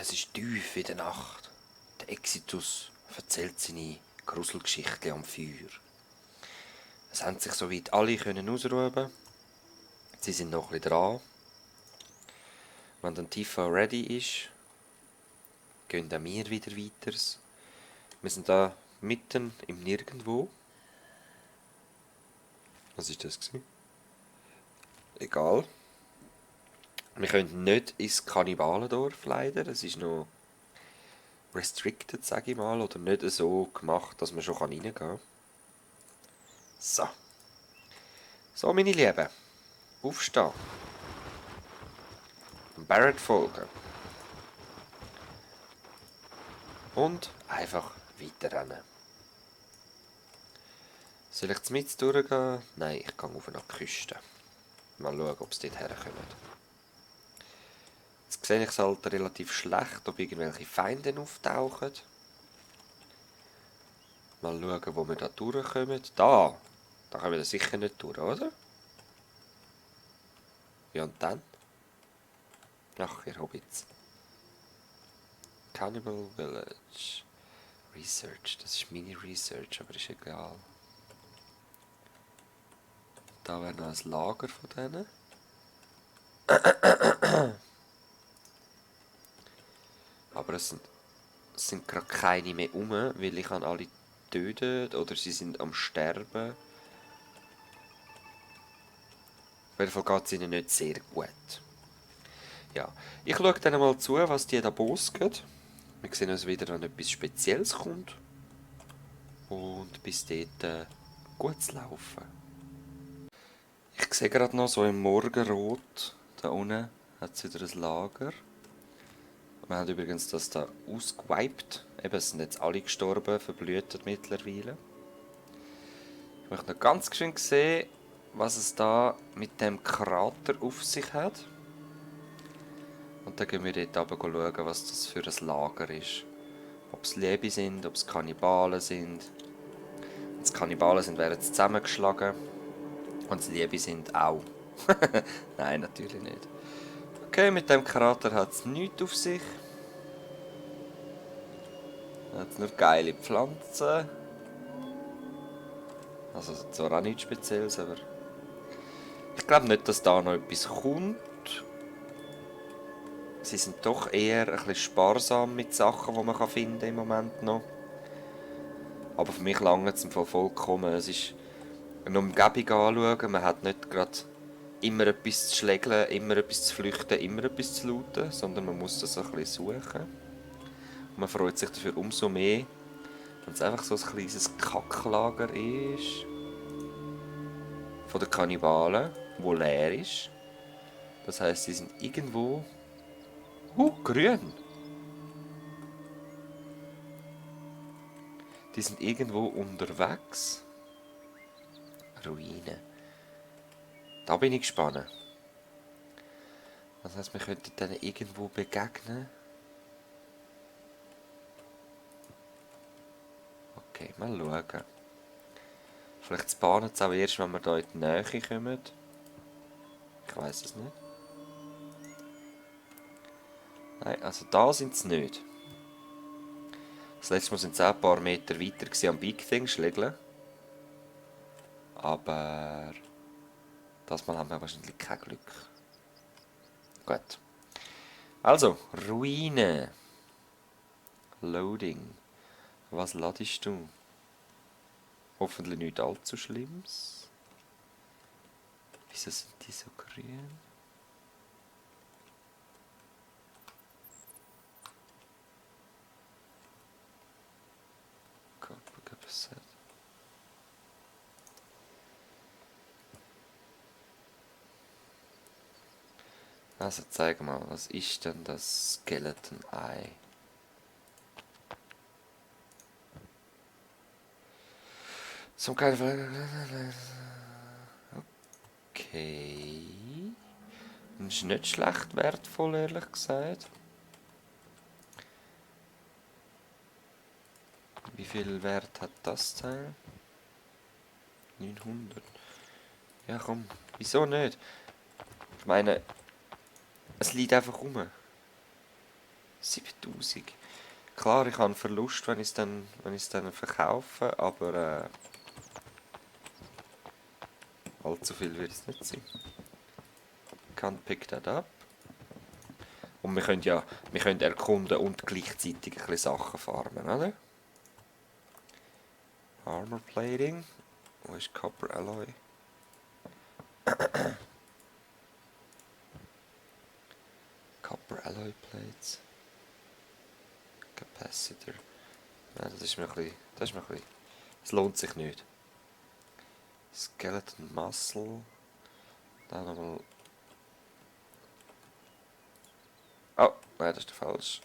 Es ist tief in der Nacht. Der Exitus erzählt seine Gruselgeschichte am Feuer. Es haben sich soweit alle können ausruhen. Sie sind noch ein bisschen dran. Wenn dann Tifa ready ist, gehen auch wir wieder weiter. Wir sind da mitten im Nirgendwo. Was ist das gewesen? Egal. Wir können nicht ins Kannibalendorf leider. Es ist noch restricted, sage ich mal, oder nicht so gemacht, dass man schon reingehen kann. So. So, meine Lieben. Aufstehen. Barrett folgen. Und einfach weiterrennen. Soll ich mit durchgehen? Nein, ich gehe auf eine Küste. Mal schauen, ob es dort herkommt. Jetzt sehe ich es halt relativ schlecht, ob irgendwelche Feinde auftauchen. Mal schauen, wo wir da durchkommen. Da kommen wir sicher nicht durch, oder? Ja, und dann? Ach, ihr Hobbits. Cannibal Village. Research, das ist meine Research, aber ist egal. Da wäre noch ein Lager von denen. Aber es sind gerade keine mehr rum, weil ich habe alle getötet oder sie sind am Sterben. Auf jeden Fall geht es ihnen nicht sehr gut. Ja, ich schaue dann mal zu, was die da bosgen. Wir sehen uns wieder, wenn etwas Spezielles kommt. Und bis dort gut zu laufen. Ich sehe gerade noch so im Morgenrot, da unten hat es wieder ein Lager. Wir haben übrigens das da ausgewiped. Eben, es sind jetzt alle gestorben, verblüht mittlerweile. Ich möchte noch ganz schön sehen, was es da mit dem Krater auf sich hat. Und dann gehen wir dort runter schauen, was das für ein Lager ist. Ob es Liebe sind, ob es Kannibalen sind. Wenn es Kannibalen sind, werden sie zusammengeschlagen. Und es Liebe sind auch. Nein, natürlich nicht. Okay, mit dem Krater hat es nichts auf sich. Hat es nur geile Pflanzen. Also zwar auch nichts Spezielles, aber ich glaube nicht, dass da noch etwas kommt. Sie sind doch eher ein bisschen sparsam mit Sachen, die man finden kann im Moment noch. Aber für mich lange es vollkommen. Es ist eine Umgebung anschauen. Man hat nicht gerade immer etwas zu schlägeln, immer etwas zu flüchten, immer etwas zu looten, sondern man muss das ein bisschen suchen. Und man freut sich dafür umso mehr, wenn es einfach so ein kleines Kacklager ist. Von den Kannibalen, wo leer ist. Das heisst, sie sind irgendwo... grün! Die sind irgendwo unterwegs. Ruinen. Da bin ich gespannt. Das heisst, wir könnten denen irgendwo begegnen. Okay, mal schauen. Vielleicht spawnen sie auch erst, wenn wir hier in die Nähe kommen. Ich weiß es nicht. Nein, also da sind sie nicht. Das letzte Mal sind sie auch ein paar Meter weiter am Big Thing schlägeln. Aber das Mal haben wir wahrscheinlich kein Glück. Gut. Also, Ruine. Loading. Was ladest du? Hoffentlich nicht allzu Schlimmes. Wieso sind die so grün? Also zeig mal, was ist denn das Skeleton Eye? Zum keinen. Okay. Ist nicht schlecht wertvoll, ehrlich gesagt. Wie viel Wert hat das Teil? 900. Ja komm, wieso nicht? Ich meine, es liegt einfach rum. 7000. Klar, ich habe einen Verlust, wenn ich es dann verkaufe, aber allzu viel wird es nicht sein. Can pick that up. Und wir können erkunden und gleichzeitig ein bisschen Sachen farmen, oder? Armor Plating. Wo ist Copper Alloy? Copper Alloy Plates. Capacitor. Nein, das ist mir ein bisschen... Es lohnt sich nicht. Skeleton Muscle. Dann nochmal... Oh, nein, das ist der falsche.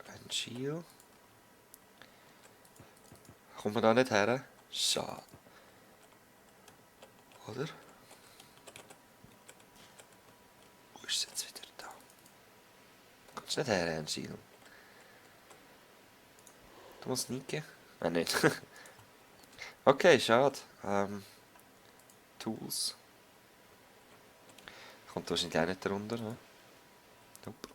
Ein Shield. Kommt man da nicht her? Schade. Oder? Wo ist es jetzt wieder da? Kommst du nicht her, ein Shield? Du musst sneaken? Nein, nicht. Okay, schade. Tools. Kommt wahrscheinlich auch nicht darunter, ne? Nope.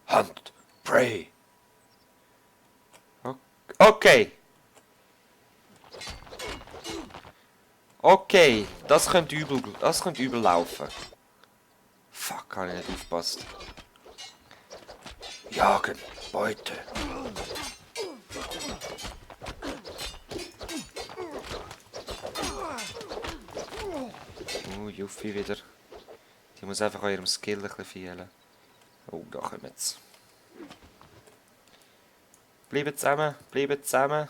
Hunt! Prey! Okay! Okay, das könnte übel laufen. Fuck, habe ich nicht aufgepasst. Jagen, Beute. Juffi wieder. Die muss einfach an ihrem Skill ein bisschen fehlen. Oh, da kommen sie. Bleiben zusammen, bleiben zusammen.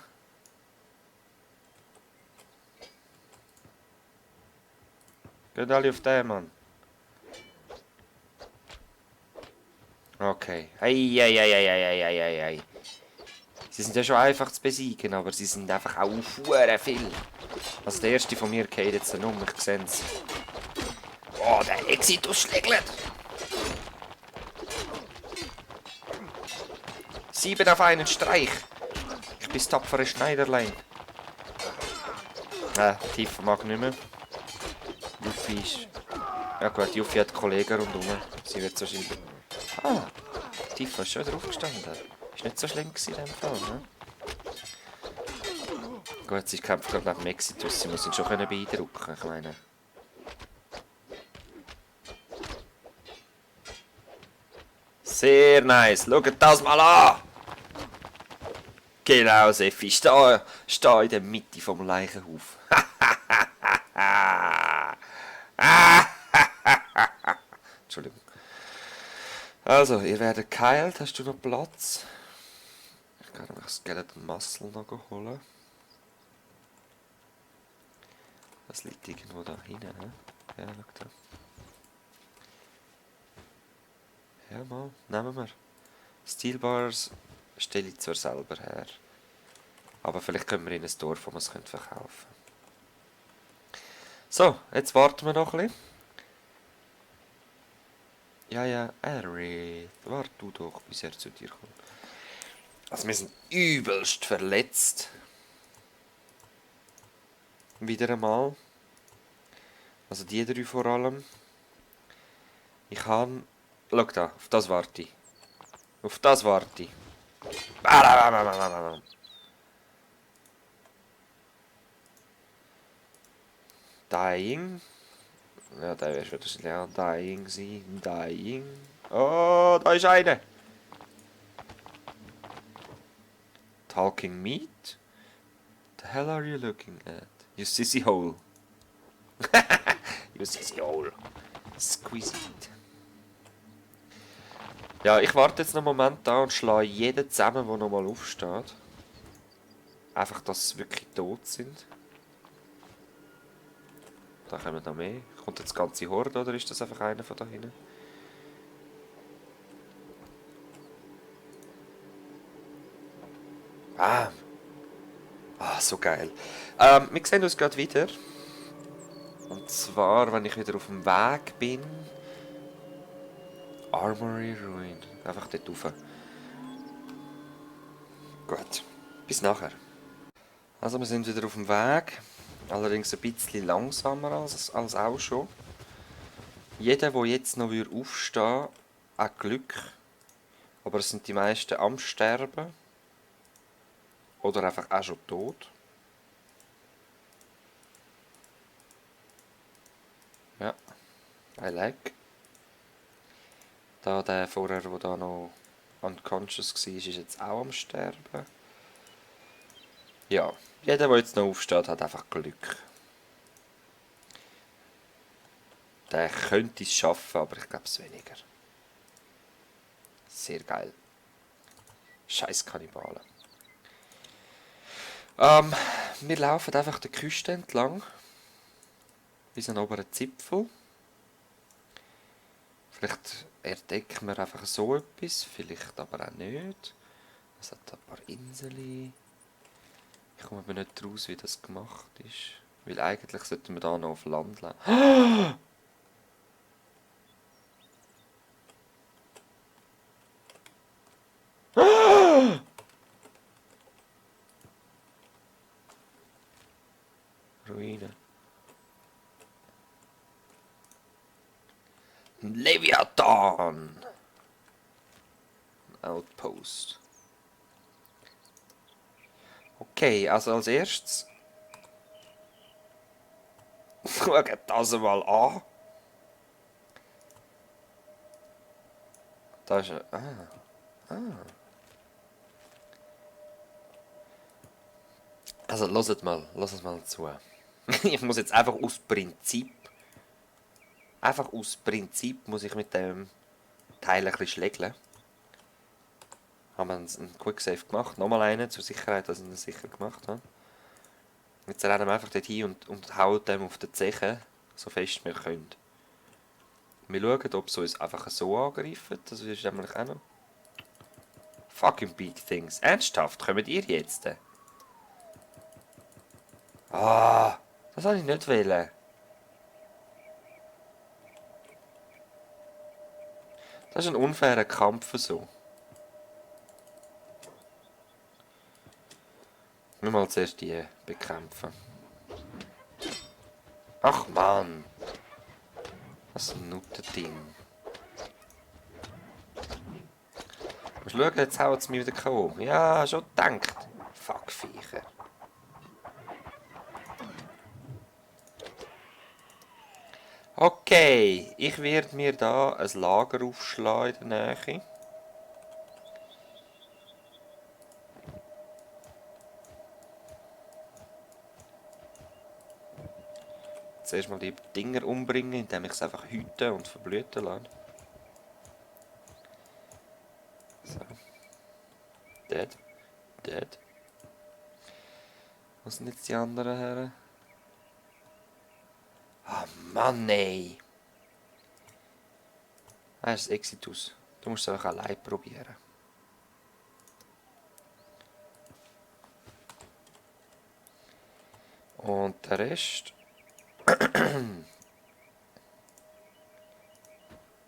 Geht alle auf den, Mann. Okay. Ei. Sie sind ja schon einfach zu besiegen, aber sie sind einfach auch verdammt viel. Also der erste von mir geht jetzt um, ich sehe es. Oh, der Exitus schlägt. 7 auf einen Streich. Ich bin das tapfere Schneiderlein. Tifa mag nicht mehr. Juffi ist... Ja gut, Juffi hat Kollegen rundherum. Sie wird so schreiben. Ah, Tifa ist schon wieder aufgestanden. Ist nicht so schlimm gewesen in dem Fall, ne? Gut, sie kämpft gerade neben Exitus. Sie muss ihn schon beeindrucken, ich meine. Sehr nice. Schaut das mal an. Genau, Seffi. Steh in der Mitte vom Leichenhaufen. Entschuldigung. Also, ihr werdet geheilt. Hast du noch Platz? Ich kann noch Skeleton Muscle noch holen. Das liegt irgendwo da hinten, ne? Ja, schau da. Ja, mal, nehmen wir. Steelbars stelle ich zwar selber her. Aber vielleicht können wir in ein Dorf, wo wir es verkaufen können. So, jetzt warten wir noch ein bisschen. Ja, Aerith, warte du doch, bis er zu dir kommt. Also wir sind übelst verletzt. Wieder einmal. Also die 3 vor allem. Ich kann... Schau da, auf das warte ich. Auf das warte ich. Dying. Ja, der wäre wahrscheinlich auch Dying sein. Dying. Oh, da ist eine. Talking meat? The hell are you looking at? You sissy hole. You sissy hole. Squeezed. Ja, ich warte jetzt noch einen Moment da und schlage jeden zusammen, der nochmal aufsteht. Einfach, dass sie wirklich tot sind. Da kommen noch mehr. Kommt jetzt die ganze Horde oder ist das einfach einer von da hinten? Ah, so geil. Wir sehen uns gerade wieder. Und zwar, wenn ich wieder auf dem Weg bin. Armory Ruin. Einfach dort rauf. Gut. Bis nachher. Also wir sind wieder auf dem Weg. Allerdings ein bisschen langsamer als auch schon. Jeder, der jetzt noch aufstehen würde, auch Glück. Aber es sind die meisten am Sterben. Oder einfach auch schon tot. Ja, I like. Da der vorher, der da noch unconscious war, ist jetzt auch am Sterben. Ja, jeder, der jetzt noch aufsteht, hat einfach Glück. Der könnte es schaffen, aber ich glaube es weniger. Sehr geil. Scheiß Kannibalen. Wir laufen einfach der Küste entlang. Bis an den oberen Zipfel. Vielleicht entdecken wir einfach so etwas, vielleicht aber auch nicht. Es hat ein paar Inseln. Ich komme aber nicht raus, wie das gemacht ist. Weil eigentlich sollten wir da noch auf Land laufen. Ruine. Leviathan! Outpost. Okay, also als erstes. Schaut das mal an. Da ist ein. Also, hört mal zu. Ich muss jetzt einfach aus Prinzip muss ich mit dem Teil ein bisschen schlägeln. Haben wir einen Quicksave gemacht. Nochmal einen, zur Sicherheit, dass ich ihn sicher gemacht habe. Jetzt rennen wir einfach dort hin und hauen dem auf die Zeche, so fest wir können. Wir schauen, ob sie uns einfach so angreifen. Das ist nämlich auch noch. Fucking big things. Ernsthaft, kommt ihr jetzt? Ah, das wollte ich nicht wollen. Das ist ein unfairer Kampf so. Wir mal zuerst die bekämpfen. Ach Mann. Was ein Nuttending. Musst schauen, jetzt haut es mich wieder K.O. Ja, schon gedacht. Fuck Viecher. Okay, ich werde mir da ein Lager aufschlagen in der Nähe. Zuerst mal die Dinger umbringen, indem ich es einfach hüte und verblüten lasse. So. Dead. Dead. Wo sind jetzt die anderen Herren? Ah, Mann, ey! Ah, das ist Exitus. Du musst es einfach allein probieren. Und der Rest...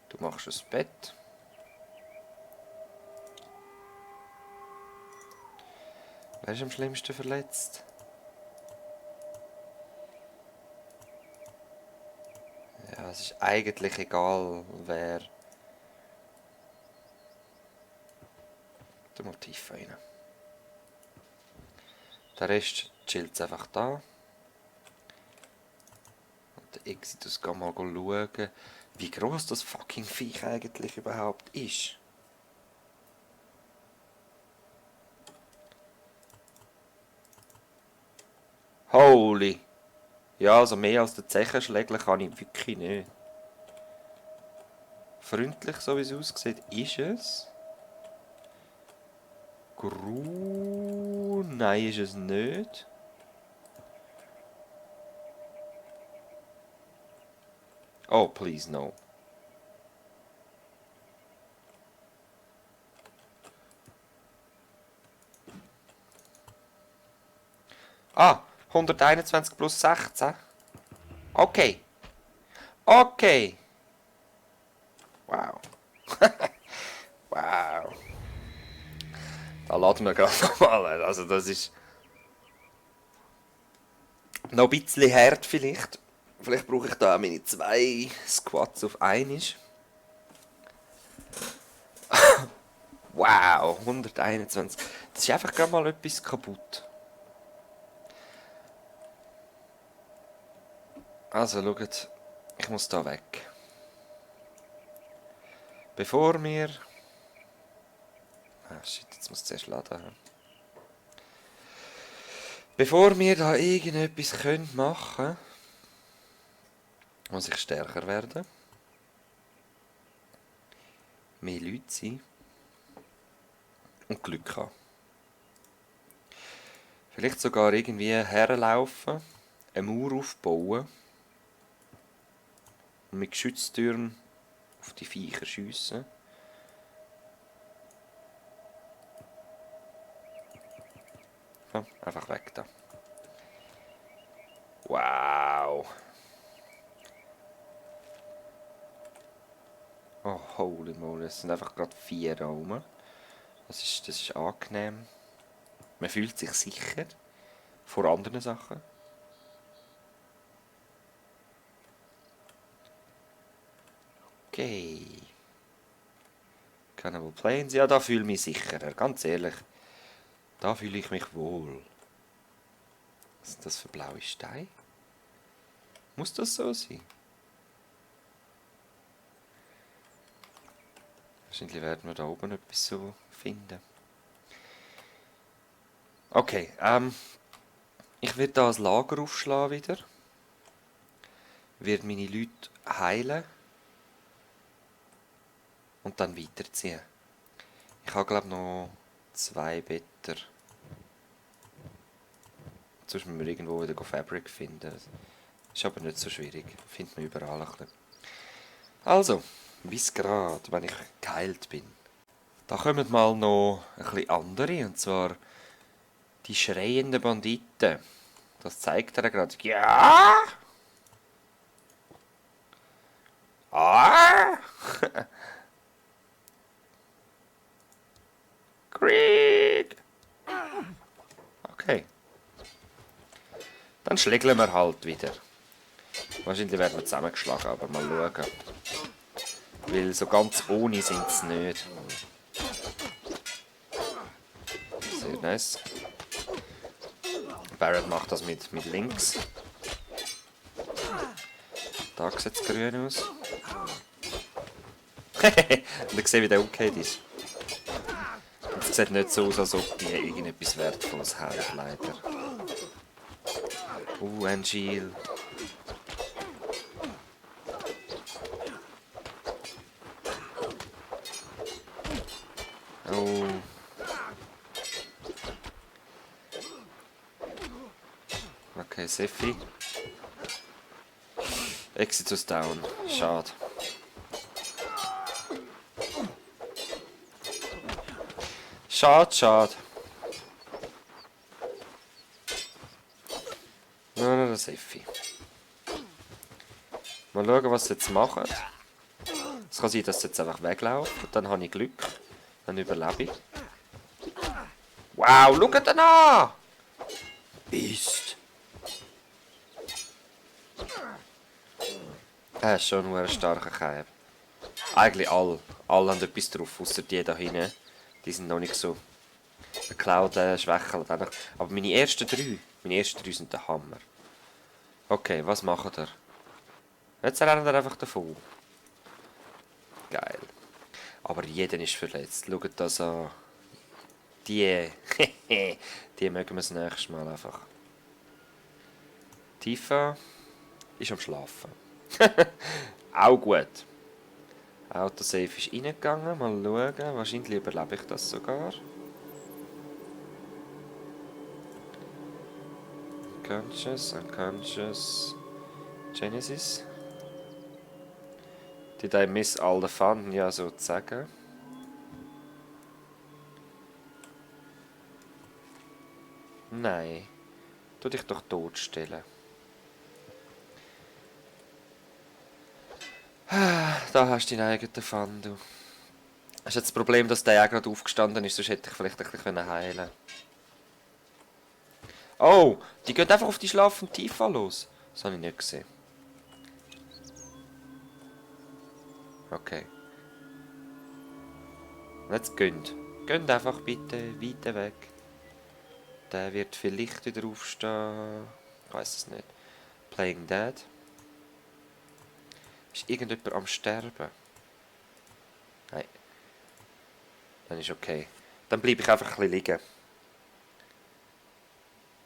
Du machst ein Bett. Wer ist am schlimmsten verletzt? Ja, es ist eigentlich egal, wer... Du musst tiefer rein. Der Rest chillt einfach da. Und der Exitus kann mal schauen, wie groß das fucking Viech eigentlich überhaupt ist. Holy! Ja, also mehr als der Zechenschlägler kann ich wirklich nicht. Freundlich, so wie es aussieht, ist es. Nein, ist es nicht. Oh, please, no. Ah, 121 plus 16. Okay. Okay. Wow. Wow. Da laden wir gerade nochmal. Also das ist noch ein bisschen hart vielleicht. Vielleicht brauche ich da auch meine 2 Squats auf einmal. Wow, 121. Das ist einfach gerade mal etwas kaputt. Also, schaut, ich muss da weg. Bevor wir... Ah, shit, jetzt muss ich zuerst laden. Bevor wir da irgendetwas machen können, muss ich stärker werden. Mehr Leute sein. Und Glück haben. Vielleicht sogar irgendwie herlaufen, eine Mauer aufbauen und mit Geschütztürmen auf die Viecher schiessen. Ja, einfach weg da. Wow. Oh, holy moly, es sind einfach gerade 4 da rum. Das ist angenehm. Man fühlt sich sicher vor anderen Sachen. Okay. Cannibal Plains, ja, da fühle ich mich sicherer, ganz ehrlich. Da fühle ich mich wohl. Was sind das für blaue Steine? Muss das so sein? Wahrscheinlich werden wir da oben etwas so finden. Okay, ich werde da ein Lager aufschlagen wieder. Werde meine Leute heilen. Und dann weiterziehen. Ich habe glaube noch 2 Better. Sonst müssen wir irgendwo wieder Fabric finden. Ist aber nicht so schwierig. Findet man überall ein bisschen. Also, bis gerade, wenn ich geheilt bin. Da kommen mal noch ein bisschen andere, und zwar die schreienden Banditen. Das zeigt er gerade. Ja! Ah! Krieg! Okay. Dann schlägeln wir halt wieder. Wahrscheinlich werden wir zusammengeschlagen, aber mal schauen. Weil so ganz ohne sind es nicht. Sehr nice. Barrett macht das mit links. Da sieht es grün aus. Und ich sehe, wie der umgekehrt ist. Es sieht nicht so aus, als ob die irgendetwas Wertvolles haben, leider. Ein Shield. Oh. Okay, Sephi. Exitus down. Schade. Schade, schade. Nur noch das Sephi. Mal schauen, was sie jetzt machen. Es kann sein, dass sie jetzt einfach weglaufen. Dann habe ich Glück. Dann überlebe ich. Wow, schaut ihn an! Ist. Er ist schon nur ein starker Kerl. Eigentlich alle. Alle haben etwas drauf, außer die da hinten. Die sind noch nicht so. Der Cloud schwächelt einfach. Aber meine ersten 3 sind der Hammer. Okay, was macht er? Jetzt rennt er einfach davon. Geil. Aber jeder ist verletzt. Schaut das an. Die. Die mögen wir das nächste Mal einfach. Tifa ist am Schlafen. Auch gut. Autosave ist reingegangen. Mal schauen. Wahrscheinlich überlebe ich das sogar. Unconscious. Genesis. Did I miss all the fun? Ja, sozusagen. Nein. Tu dich doch totstellen. Da hast du deinen eigenen Fun, du. Hast jetzt das Problem, dass der ja gerade aufgestanden ist, sonst hätte ich vielleicht ein bisschen heilen können. Oh, die gehen einfach auf die schlafende Tifa los. Das habe ich nicht gesehen. Okay. Jetzt gönnt. Geht einfach bitte weiter weg. Der wird vielleicht wieder aufstehen. Ich weiß es nicht. Playing Dead. Ist irgendjemand am Sterben? Nein. Dann ist okay. Dann bleibe ich einfach ein bisschen liegen.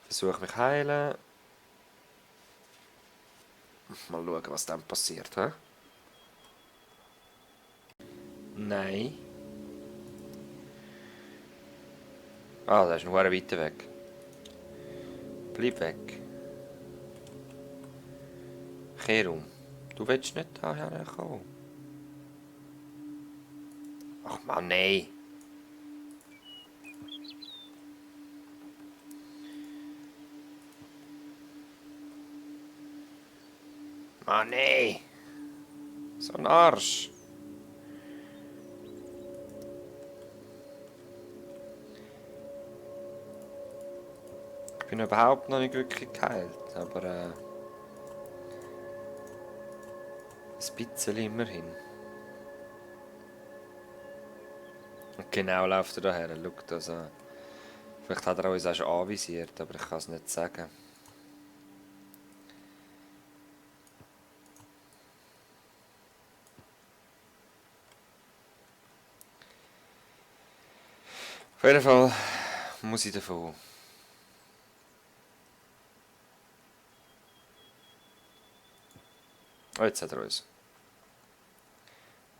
Versuche mich heilen. Mal schauen, was dann passiert. He? Nein. Ah, der ist noch weiter weg. Bleib weg. Kehr um. Du willst nicht daher kommen. Ach man, nein. Mann, nein. So ein Arsch. Ich bin überhaupt noch nicht wirklich geheilt, aber ein bisschen immerhin. Und genau läuft er daher. Schaut das an. Vielleicht hat er uns auch schon anvisiert, aber ich kann es nicht sagen. Auf jeden Fall muss ich davon. Oh, jetzt hat er uns.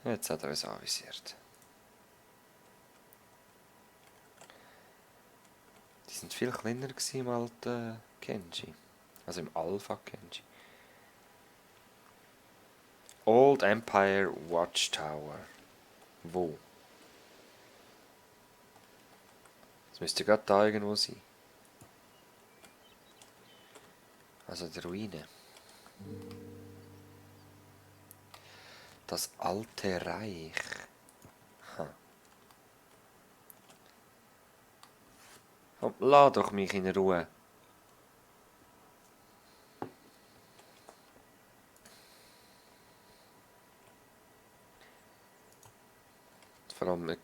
Jetzt hat er uns anvisiert. Die sind viel kleiner im alten Kenji. Also im Alpha Kenji. Old Empire Watchtower. Wo? Das müsste gerade da irgendwo sein. Also die Ruine. Das alte Reich. Ha. Komm, lass doch mich in Ruhe. Vor allem der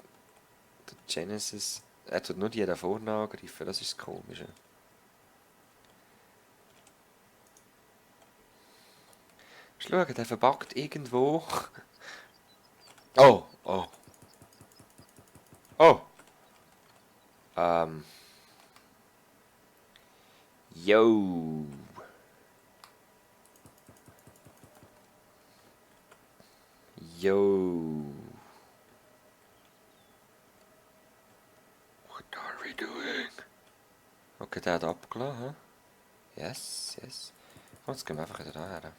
Genesis. Er tut nur die da vorne angreifen, das ist das Komische. Schau, der verbuggt irgendwo. Oh, oh. Oh. Yo. Yo. What are we doing? Okay, der hat abgelassen. Yes, yes. Oh, jetzt gehen wir einfach wieder daher.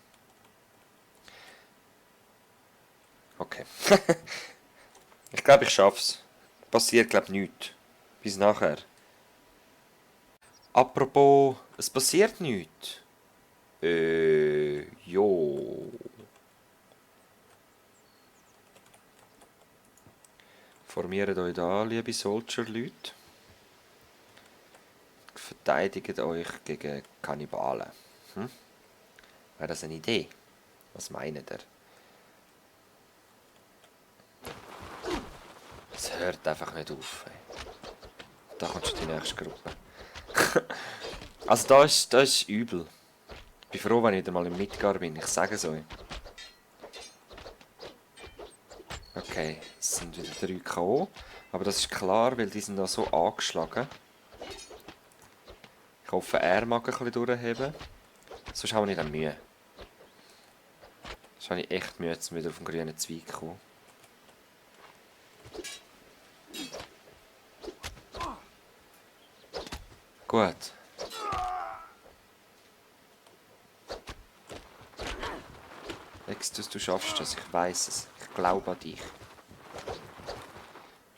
Okay. Ich glaube, ich schaff's. Passiert, glaube ich, nichts. Bis nachher. Apropos, es passiert nichts. Jo. Formiert euch da, liebe Soldier-Leute. Verteidigt euch gegen Kannibalen. Wäre das eine Idee? Was meint ihr? Es hört einfach nicht auf. Ey. Da kommt schon die nächste Gruppe. Also da ist übel. Ich bin froh, wenn ich wieder mal im Midgar bin. Ich sage es euch. Okay, es sind wieder 3 K.O. Aber das ist klar, weil die sind da so angeschlagen. Ich hoffe, er mag ein bisschen durchheben. Sonst habe ich dann Mühe. Sonst habe ich echt Mühe, jetzt wieder auf den grünen Zweig zu kommen. Gut. Extus, du schaffst das, ich weiß es. Ich glaube an dich.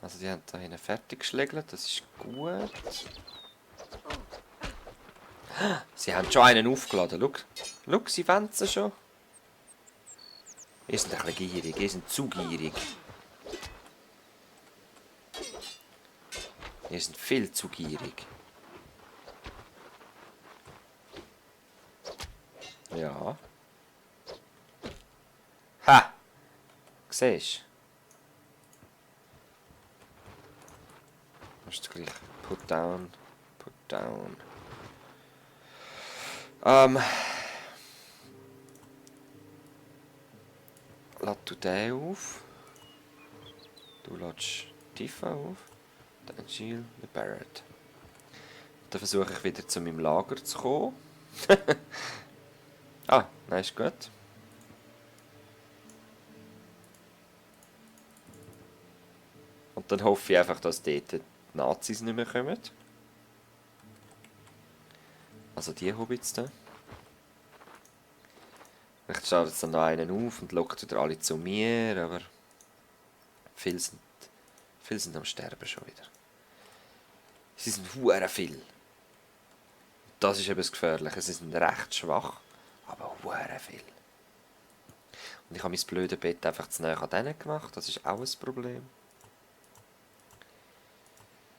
Also die haben da hinten fertig geschlägelt, das ist gut. Sie haben schon einen aufgeladen, schau, sie wenden schon. Ihr seid ein bisschen gierig, ihr seid zu gierig. Ihr seid viel zu gierig. Ja. Ha! Siehst ist gleich. Put down. Put down. Lad du den auf. Du ladst Tifa auf. Dann Jill, den Barrett. Dann versuche ich wieder zu meinem Lager zu kommen. Ah, nein, ist gut. Und dann hoffe ich einfach, dass dort die Nazis nicht mehr kommen. Also die Hobbits da. Vielleicht schaut jetzt dann noch einen auf und lockt wieder alle zu mir, aber viele sind am Sterben schon wieder. Sie sind hure viel. Das ist eben das Gefährliche. Sie sind recht schwach, aber hure viel. Und ich habe mein blödes Bett einfach zu nahe an denen gemacht. Das ist auch ein Problem.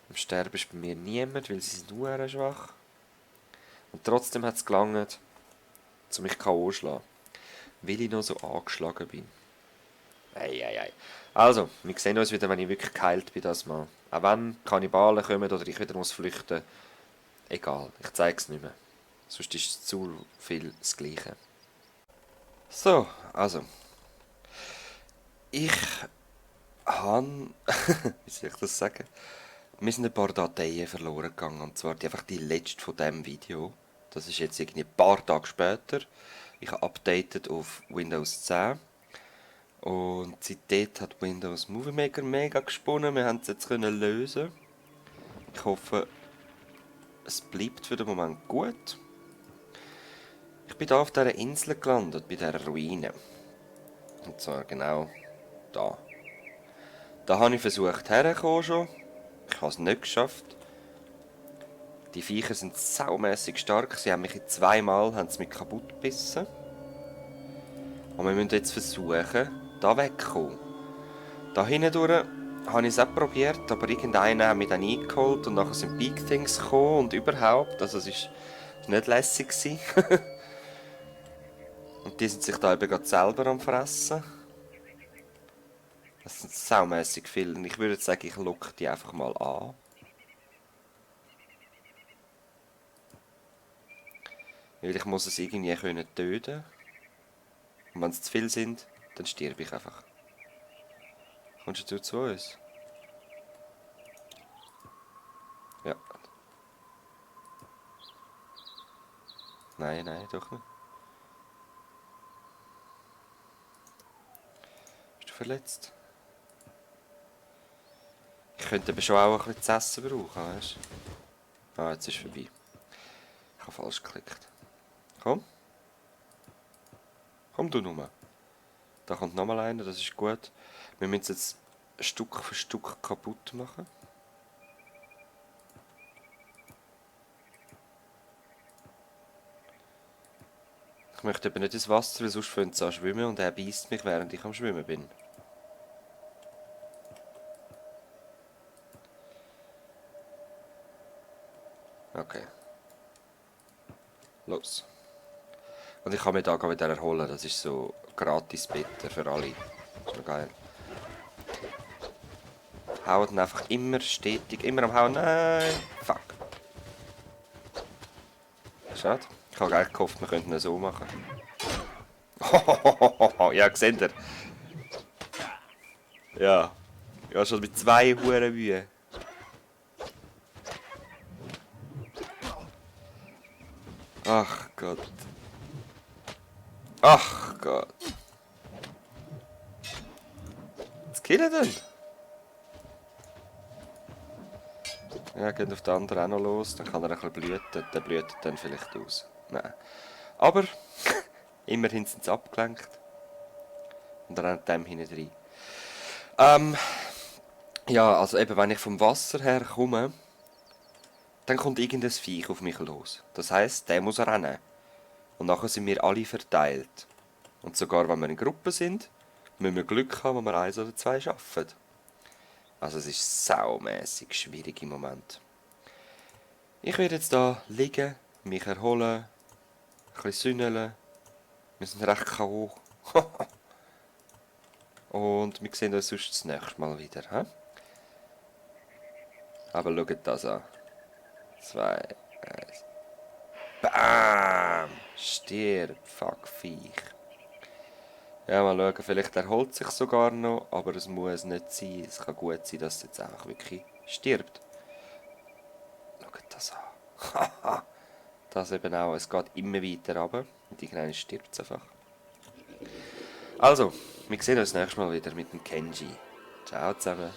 Am Sterben ist bei mir niemand, weil sie sind hure schwach. Und trotzdem hat es gelangt, um mich K.O. zu schlagen. Weil ich noch so angeschlagen bin. Eieiei. Also, wir sehen uns wieder, wenn ich wirklich geheilt bin, das Mal. Auch wenn Kannibalen kommen oder ich wieder muss flüchten. Egal, ich zeige es nicht mehr. Sonst ist es zu viel das Gleiche. So, also. Ich habe... wie soll ich das sagen? Mir sind ein paar Dateien verloren gegangen. Und zwar einfach die letzte von diesem Video. Das ist jetzt irgendwie ein paar Tage später. Ich habe updated auf Windows 10. Und seitdem hat Windows Movie Maker mega gesponnen. Wir haben es jetzt können lösen. Ich hoffe, es bleibt für den Moment gut. Ich bin hier auf dieser Insel gelandet, bei dieser Ruine. Und zwar genau da. Da habe ich versucht herzukommen schon. Ich habe es nicht geschafft. Die Viecher sind saumässig stark. Sie haben mich zweimal kaputt gebissen. Und wir müssen jetzt versuchen, da wegzukommen. Da hinten durch habe ich es auch probiert, aber irgendeiner hat mich dann eingeholt und nachher sind Big Things gekommen und überhaupt. Also es war nicht lässig. Und die sind sich da eben gerade selber am Fressen. Das sind saumässig viele. Und ich würde sagen, ich locke die einfach mal an. Weil ich muss es irgendwie können töten. Und wenn es zu viel sind, dann sterbe ich einfach. Kommst du zu uns? Ja. Nein, nein, doch nicht. Bist du verletzt? Ich könnte aber schon auch ein bisschen zu essen brauchen, weißt du? Ah, jetzt ist es vorbei. Ich habe falsch geklickt. Komm. Komm du nur. Da kommt nochmal einer, das ist gut. Wir müssen es jetzt Stück für Stück kaputt machen. Ich möchte eben nicht ins Wasser, weil sonst fängt es an schwimmen und er beißt mich, während ich am Schwimmen bin. Okay. Los. Und ich kann mich da wieder erholen, das ist so gratis Better für alle. Das ist noch geil. Hauen einfach immer stetig, immer am Hauen. Nein! Fuck. Schade. Ich habe eigentlich gehofft, wir könnten es so machen. Ja, seht ihr? Ja. Ja, schon mit 2 Huren Mühe. Ach Gott. Ach Gott. Was killen denn? Ja, geht auf den anderen auch noch los, dann kann er ein bisschen blüten, der blüht dann vielleicht aus. Nein. Aber, immerhin sind sie abgelenkt. Und dann rennt dem hinten rein. Ja, also eben, wenn ich vom Wasser her komme, dann kommt irgendein Viech auf mich los. Das heisst, der muss rennen. Und nachher sind wir alle verteilt. Und sogar wenn wir in Gruppen sind, müssen wir Glück haben, wenn wir 1 oder 2 schaffen. Also es ist saumässig schwierig im Moment. Ich werde jetzt da liegen, mich erholen, ein bisschen sünneln. Wir sind recht K.O. Und wir sehen uns sonst das nächste Mal wieder. He? Aber schaut das an. 2, 1. Bam! Stirb, fuck Viech. Ja, mal schauen, vielleicht erholt sich sogar noch, aber es muss nicht sein. Es kann gut sein, dass es jetzt einfach wirklich stirbt. Schaut das an. Haha! Das eben auch. Es geht immer weiter runter. Und irgendwann stirbt es einfach. Also, wir sehen uns nächstes Mal wieder mit dem Kenji. Ciao zusammen.